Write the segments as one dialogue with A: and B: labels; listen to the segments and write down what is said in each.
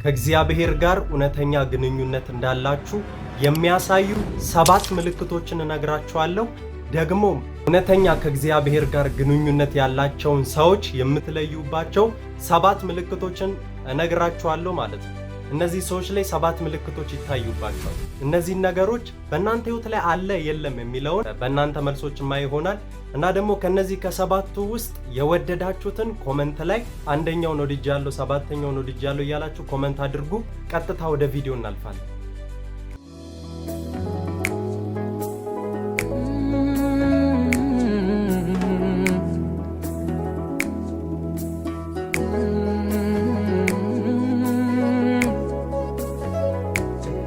A: ከእግዚአብሔር ጋር እውነተኛ ግንኙነት እንዳላችሁ የሚያሳዩ ሰባት ምልክቶችን እነግራችኋለሁ። ደግሞም እውነተኛ ከእግዚአብሔር ጋር ግንኙነት ያላቸውን ሰዎች የምትለዩባቸው ሰባት ምልክቶችን እነግራችኋለሁ ማለት ነው። እነዚህ ሰዎች ላይ ሰባት ምልክቶች ይታዩባቸዋል። እነዚህን ነገሮች በእናንተ ሕይወት ላይ አለ የለም የሚለውን በእናንተ መልሶች የማይ ይሆናል። እና ደግሞ ከነዚህ ከሰባቱ ውስጥ የወደዳችሁትን comment ላይ አንደኛውን ወድጃለሁ፣ ሰባተኛውን ወድጃለሁ እያላችሁ comment አድርጉ። ቀጥታ ወደ ቪዲዮ እናልፋለን።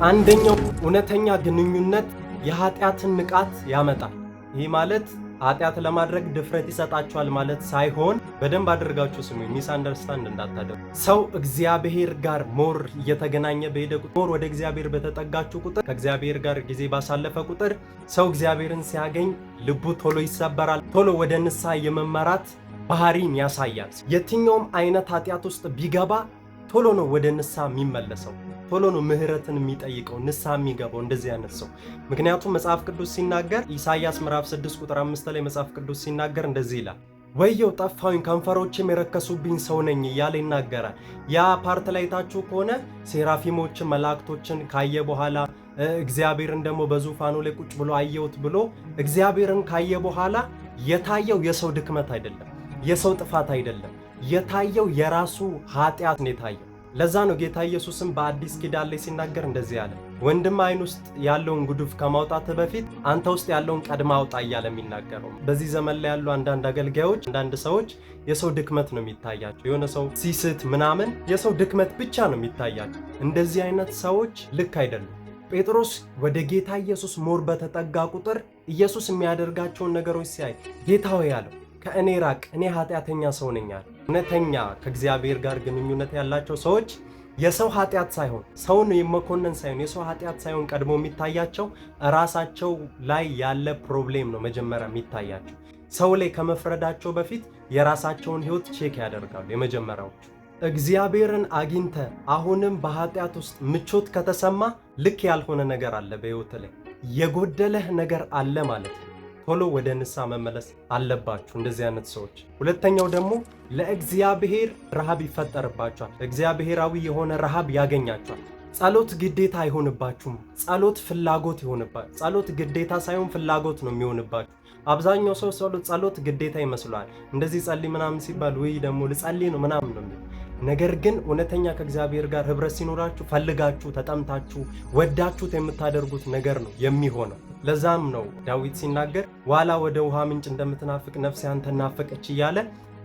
A: አንደኛው እውነተኛ ግንኙነት የኃጢአትን ንቃት ያመጣል። ይህ ማለት ኃጢአት ለማድረግ ድፍረት ይሰጣችኋል ማለት ሳይሆን፣ በደንብ አድርጋችሁ ስሙ፣ misunderstand እንዳታደርጉ። ሰው እግዚአብሔር ጋር more እየተገናኘ በሄደ ቁጥር፣ more ወደ እግዚአብሔር በተጠጋችሁ ቁጥር፣ ከእግዚአብሔር ጋር ጊዜ ባሳለፈ ቁጥር ሰው እግዚአብሔርን ሲያገኝ ልቡ ቶሎ ይሰበራል። ቶሎ ወደ ንስሐ የመመራት ባህሪን ያሳያል። የትኛውም አይነት ኃጢአት ውስጥ ቢገባ ቶሎ ነው ወደ ንስሐ የሚመለሰው። ቶሎ ነው ምህረትን የሚጠይቀው፣ ንስሐ የሚገባው እንደዚህ አይነት ሰው። ምክንያቱም መጽሐፍ ቅዱስ ሲናገር፣ ኢሳይያስ ምዕራፍ 6 ቁጥር 5 ላይ መጽሐፍ ቅዱስ ሲናገር እንደዚህ ይላል፣ "ወየው ጠፋሁኝ፣ ከንፈሮቼም የረከሱብኝ ሰው ነኝ" እያለ ይናገራል። ያ part ላይ ታችሁ ከሆነ ሴራፊሞችን መላእክቶችን ካየ በኋላ፣ እግዚአብሔርን ደግሞ በዙፋኑ ላይ ቁጭ ብሎ አየሁት ብሎ፣ እግዚአብሔርን ካየ በኋላ የታየው የሰው ድክመት አይደለም፣ የሰው ጥፋት አይደለም። የታየው የራሱ ኃጢአት ነው የታየው። ለዛ ነው ጌታ ኢየሱስም በአዲስ ኪዳን ላይ ሲናገር እንደዚህ አለ፣ "ወንድምህ አይን ውስጥ ያለውን ጉድፍ ከማውጣትህ በፊት አንተ ውስጥ ያለውን ቀድመህ አውጣ" እያለ የሚናገረው። በዚህ ዘመን ላይ ያሉ አንዳንድ አገልጋዮች፣ አንዳንድ ሰዎች የሰው ድክመት ነው የሚታያቸው። የሆነ ሰው ሲስት ምናምን የሰው ድክመት ብቻ ነው የሚታያቸው። እንደዚህ አይነት ሰዎች ልክ አይደሉም። ጴጥሮስ ወደ ጌታ ኢየሱስ more በተጠጋ ቁጥር ኢየሱስ የሚያደርጋቸውን ነገሮች ሲያይ "ጌታ ሆይ" አለው፣ "ከእኔ ራቅ፣ እኔ ኃጢአተኛ ሰው ነኝ" አለ። እውነተኛ ከእግዚአብሔር ጋር ግንኙነት ያላቸው ሰዎች የሰው ኃጢአት ሳይሆን፣ ሰውን የመኮነን ሳይሆን፣ የሰው ኃጢአት ሳይሆን ቀድሞ የሚታያቸው ራሳቸው ላይ ያለ problem ነው መጀመሪያ የሚታያቸው። ሰው ላይ ከመፍረዳቸው በፊት የራሳቸውን ሕይወት check ያደርጋሉ። የመጀመሪያዎቹ እግዚአብሔርን አግኝተህ አሁንም በኃጢአት ውስጥ ምቾት ከተሰማህ ልክ ያልሆነ ነገር አለ፣ በሕይወትህ ላይ የጎደለህ ነገር አለ ማለት ነው። ቶሎ ወደ ንስሐ መመለስ አለባችሁ እንደዚህ አይነት ሰዎች። ሁለተኛው ደግሞ ለእግዚአብሔር ረሃብ ይፈጠርባቸዋል። እግዚአብሔራዊ የሆነ ረሃብ ያገኛቸዋል። ጸሎት ግዴታ አይሆንባችሁም። ጸሎት ፍላጎት ይሆንባችኋል። ጸሎት ግዴታ ሳይሆን ፍላጎት ነው የሚሆንባችሁ። አብዛኛው ሰው ጸሎት ግዴታ ይመስለዋል። እንደዚህ ጸልይ ምናምን ሲባል ውይ ደግሞ ልጸልይ ነው ምናምን ነው የሚለው። ነገር ግን እውነተኛ ከእግዚአብሔር ጋር ህብረት ሲኖራችሁ ፈልጋችሁ፣ ተጠምታችሁ፣ ወዳችሁት የምታደርጉት ነገር ነው የሚሆነው። ለዛም ነው ዳዊት ሲናገር "ዋላ ወደ ውሃ ምንጭ እንደምትናፍቅ ነፍሴ አንተን ናፈቀች" እያለ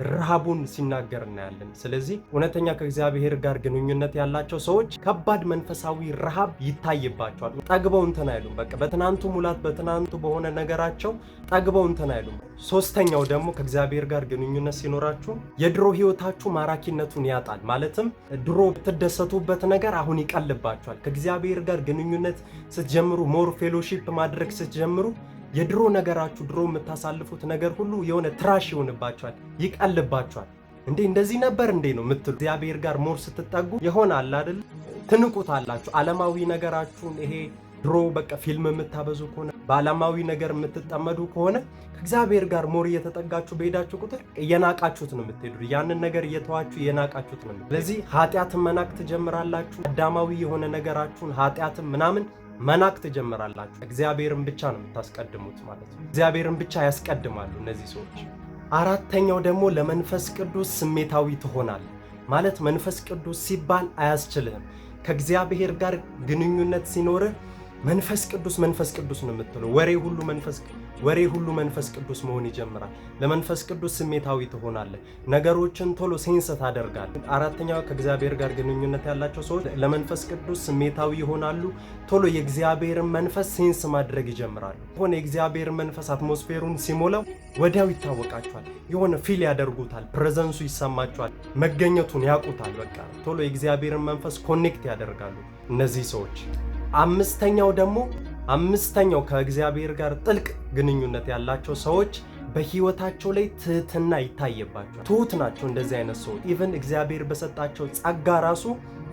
A: ረሃቡን ሲናገር እናያለን። ስለዚህ እውነተኛ ከእግዚአብሔር ጋር ግንኙነት ያላቸው ሰዎች ከባድ መንፈሳዊ ረሃብ ይታይባቸዋል። ጠግበው እንትን አይሉም። በቃ በትናንቱ ሙላት፣ በትናንቱ በሆነ ነገራቸው ጠግበው እንትን አይሉም። ሶስተኛው ደግሞ ከእግዚአብሔር ጋር ግንኙነት ሲኖራችሁ የድሮ ህይወታችሁ ማራኪነቱን ያጣል። ማለትም ድሮ የምትደሰቱበት ነገር አሁን ይቀልባችኋል። ከእግዚአብሔር ጋር ግንኙነት ስትጀምሩ፣ more fellowship ማድረግ ስትጀምሩ የድሮ ነገራችሁ፣ ድሮ የምታሳልፉት ነገር ሁሉ የሆነ trash ይሆንባችኋል፣ ይቀልባችኋል። እንዴ እንደዚህ ነበር እንዴ ነው የምትሉ። እግዚአብሔር ጋር more ስትጠጉ የሆነ አለ አይደል ትንቁታላችሁ። ዓለማዊ ነገራችሁን፣ ይሄ ድሮ በቃ ፊልም የምታበዙ ከሆነ፣ በዓለማዊ ነገር የምትጠመዱ ከሆነ፣ ከእግዚአብሔር ጋር more እየተጠጋችሁ በሄዳችሁ ቁጥር እየናቃችሁት ነው የምትሄዱ። ያንን ነገር እየተዋችሁ እየናቃችሁት ነው። ስለዚህ ኃጢአትን መናቅ ትጀምራላችሁ። አዳማዊ የሆነ ነገራችሁን፣ ኃጢአትን ምናምን መናቅ ትጀምራላችሁ። እግዚአብሔርን ብቻ ነው የምታስቀድሙት ማለት ነው። እግዚአብሔርን ብቻ ያስቀድማሉ እነዚህ ሰዎች። አራተኛው ደግሞ ለመንፈስ ቅዱስ ስሜታዊ ትሆናለህ። ማለት መንፈስ ቅዱስ ሲባል አያስችልህም። ከእግዚአብሔር ጋር ግንኙነት ሲኖርህ መንፈስ ቅዱስ መንፈስ ቅዱስ ነው የምትለው። ወሬ ሁሉ መንፈስ ቅዱስ መሆን ይጀምራል። ለመንፈስ ቅዱስ ስሜታዊ ትሆናለህ። ነገሮችን ቶሎ sense ታደርጋለህ። አራተኛው ከእግዚአብሔር ጋር ግንኙነት ያላቸው ሰዎች ለመንፈስ ቅዱስ ስሜታዊ ይሆናሉ። ቶሎ የእግዚአብሔርን መንፈስ sense ማድረግ ይጀምራሉ። የሆነ የእግዚአብሔር መንፈስ atmosphere ኡን ሲሞላው ወዲያው ይታወቃቸዋል። የሆነ feel ያደርጉታል። Presence ኡ ይሰማቸዋል። መገኘቱን ያውቁታል። በቃ ቶሎ የእግዚአብሔርን መንፈስ connect ያደርጋሉ እነዚህ ሰዎች። አምስተኛው ደግሞ፣ አምስተኛው ከእግዚአብሔር ጋር ጥልቅ ግንኙነት ያላቸው ሰዎች በህይወታቸው ላይ ትህትና ይታይባቸዋል። ትሁት ናቸው እንደዚህ አይነት ሰዎች። Even እግዚአብሔር በሰጣቸው ጸጋ ራሱ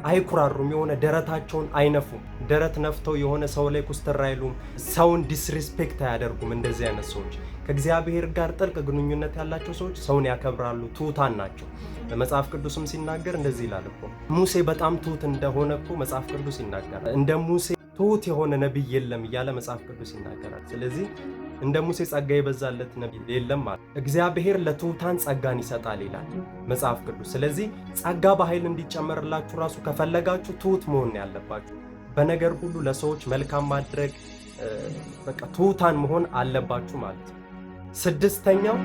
A: አይኩራሩም። የሆነ ደረታቸውን አይነፉም። ደረት ነፍተው የሆነ ሰው ላይ ኩስትር አይሉም። ሰውን disrespect አያደርጉም። እንደዚህ አይነት ሰዎች፣ ከእግዚአብሔር ጋር ጥልቅ ግንኙነት ያላቸው ሰዎች ሰውን ያከብራሉ፣ ትሁታን ናቸው። መጽሐፍ ቅዱስም ሲናገር እንደዚህ ይላል እኮ፣ ሙሴ በጣም ትሁት እንደሆነ እኮ መጽሐፍ ቅዱስ ይናገራል። እንደ ሙሴ ትሁት የሆነ ነቢይ የለም እያለ መጽሐፍ ቅዱስ ይናገራል። ስለዚህ እንደ ሙሴ ጸጋ የበዛለት ነቢይ የለም ማለት እግዚአብሔር ለትሁታን ጸጋን ይሰጣል ይላል መጽሐፍ ቅዱስ። ስለዚህ ጸጋ በኃይል እንዲጨመርላችሁ ራሱ ከፈለጋችሁ ትሁት መሆን ያለባችሁ፣ በነገር ሁሉ ለሰዎች መልካም ማድረግ፣ በቃ ትሁታን መሆን አለባችሁ ማለት ነው። ስድስተኛው